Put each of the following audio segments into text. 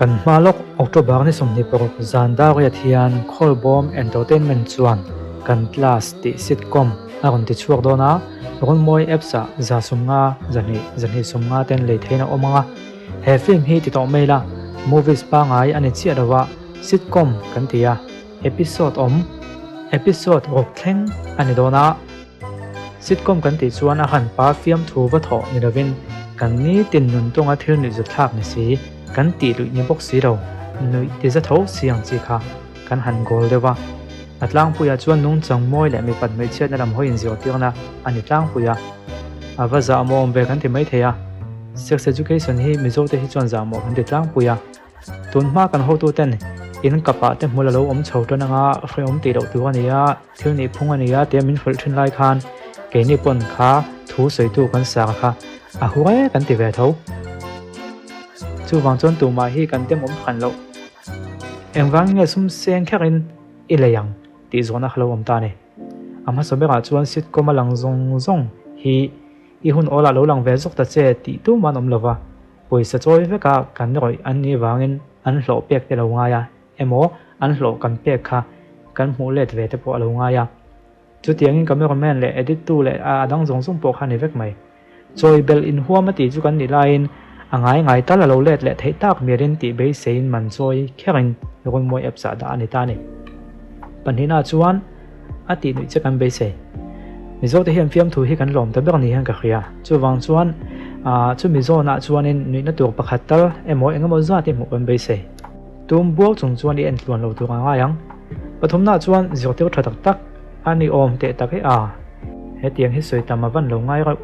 Kan hma lawk October ni 26 zan dariat hian Khawlbawm Entertainment chuan Kan Class tih sitcom a rawn ti chhuak dawn a, Runmawi apps ah 150, 200, 250 ten lei theihna awm ang a. He film hi ti tawh mai la, movies pangai a ni chiah lo a, sitcom kan ti a, episode awm, episode ruk thleng a ni dawn a. Sitcom kan tih chuan a han pa fiamthu va thawh ni lovin kan nitin nun tunga thil nuih zut thlak ni si, kan tih luih ni bawk si lo, nuih ti za tho si ang chi kha kan han goal deuh a. A tlangpuiah chuan nungchang mawi leh mipat hmeichhiatna lam hawi inzirtirna a ni tlangpui a. A va zahmawh awm ve kan ti mai thei a. Sex education hi Mizote hi chuan zahmawh kan ti tlangpui a. Tun hma kan hotuten in kapah te hmul a lo awm chho tan anga hrehawm tih loh tur a ni a, thil nih phung a ni a tia min hrilh thin lai khan keini pawn kha thu sawitu kan sar kha a hu e kan ti ve tho. Chuvang chuan tumah hi kan demawm hran loh. Engvang nge sum seng kherin i lei ang tih zawhna kha lo awm ta a ni. A hmasa berah chuan sitcom a lang zawng zawng hi i hun awlah lo lang ve zawk ta che tih tumah an awm lova. Pawisa chawi veka kan rawih an nih vangin an hlawh pek te lo ngai a, emaw an hlawh kan pek kha kan hmuh let ve te pawh a lo ngai a. Chutiangin cameraman leh edit tu leh a dang zawng zawng pawh kha a ni vek mai. Chawi belh inhuam a tih chu kan nih laiin a ngai ngai tal a lo let leh theih tak mialin tih beiseiin man chawi kherin Runmawi apps ah dah a ni ta a ni. Pahnihna chuan. A tih nuih che kan beisei. Mizote hian fiamthu hi kan lawm ta ber ni hian ka hria. Chuvang chuan chumi zawnah chuanin nuihna tur pakhat tal emaw engemaw zat i hmuh kan beisei. Tum buau chung chuan i en tluan lo tur a ngai ang. Pathumnaah chuan zirtir tha tak tak a ni awm teh tak e a. Hetiang hi sawi tam a van lo ngai reuh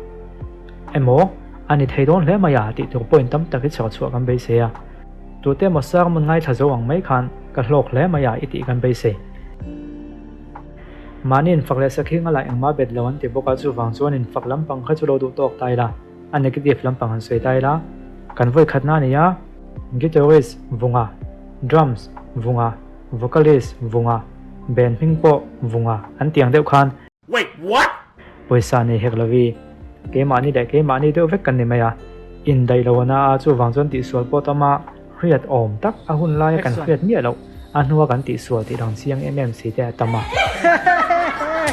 emaw a ni thei dawn hle mai a tih tur point tam tak i chher chhuah kan beisei a. Tute emaw sermon ngaithla zo ang mai khan ka hlawk hle mai a i tih kan beisei. Mahni infak leh sakhi nga lah engmah bet lo an ti bawk a, chuvang chuan infak lampang kha chu lo duh tawk ta ila, a negative lampang han sawi ta ila, kan vawi khatna a ni a, guitarist vunga, drums vunga, vocalist vunga, band hming pawh vunga an ti ang deuh khan, Wait, what? Pawisa nei hek lovi, keimahni leh keimahni deuh vek kan ni mai a, indaih lo ana a, chuvang chuan tihsual pawh tam a, Hriat awm tak a hun laia kan hriat miah loh, a hnua kan tihsual tih dang chiang em em si te a tam a.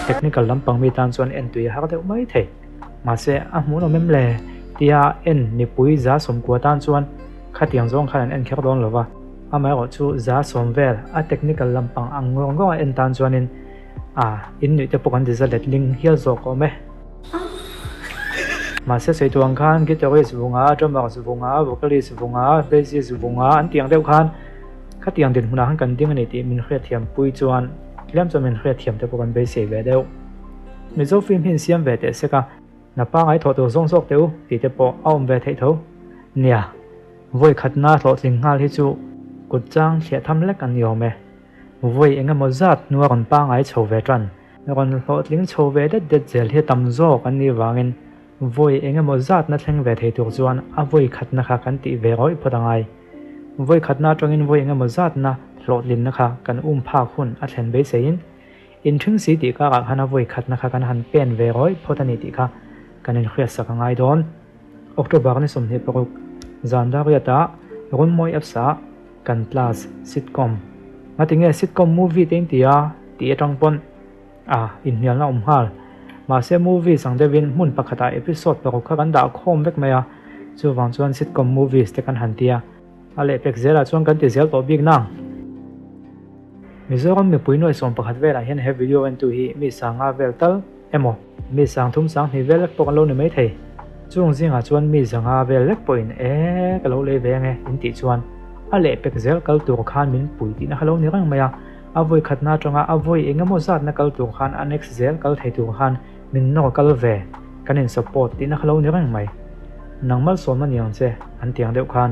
Technical lampang mi tan chuan en tui a har deuh mai thei. Mahse, a hmuhnawm em le? Tia en mipui 90% tan chuan khatiang zawng khan an en kher dawn lo va. Amaherawh chu 90% vel a technical lampang ang ngawr ngawr a en tan chuanin a innuih te pawh kan ti za letling hial zawk awm e. Mahse sawi tur ang khan guitarist vunga, drummers vunga, vocalist vunga, bassist vunga an tih ang deuh khan khatiang dinhmunah khan kan ding a ni tih min hriatthiam pui chuan tlem chuan min hriatthiam te pawh kan beisei ve deuh. Mizo film hi insiam ve teh sek a, hna pangai thawh tur zawng zawk teh u tih te pawh a awm ve theih tho. Nia, vawi khatna hlawhtling nghal hi chu kut chang thliah tham lek an ni awm e. Vawi eng emaw zat hnua rawn pangai chho ve tan. Rawn hlawhtling chho ve det det zel hi tam zawk an nih vangin vawi eng emaw zatna thleng ve thei tur chuan a vawi khatna kha kan tih ve rawih phawt a ngai. Vawi khatna atangin vawi eng emaw zatna hlawhtlinna kha kan um phak hun a thlen beiseiin inthing si tih karah khan a vawi khatna kha kan han pen ve rawih phawt a ni tih kha kan inhriatsak a ngai dawn. October ni 26 zan dariatah Runmawi apps ah Kan class sitcom ngatinge sitcom movie te in ti a tih atang pawn a inhnialna awm nghal. Mahse movies ang deuhin hmun pakhatah episode paruk kha kan dah khawm vek mai a, chuvang chuan sitcom movies te kan han ti a. A lehpek zelah chuan kan ti zel tawh bik nang. Mizoram mipui nuai 11 velah hian he video entu hi mi sanga vel tal emaw mi 30 20 vel lek pawh kan lo ni mai thei. Chung zingah chuan mi 500 vel lek pawhin e ka lo lei ve ange in tih chuan a lehpek zel kal tur khan min pui tihna kha lo ni reng mai a. A vawi khatna atanga a vawi eng emaw zatna kal tur khan a next zel kal thei tur khan min nawr kal ve kan in support tihna kha lo ni reng mai. Nang malsawmna ni ang che an ti ang deuh khan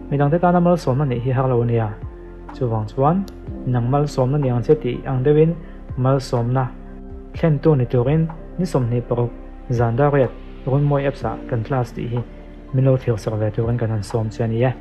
midangte tana malsawmna nih hi har lo a nia. Chuvang chuan nang malsawmna ni ang che tih ang deuhin malsawmna thlentu ni turin ni 26 zan dariat Runmawi apps ah kan class tih hi min lo thlir sak ve turin kan han sawm che a ni e.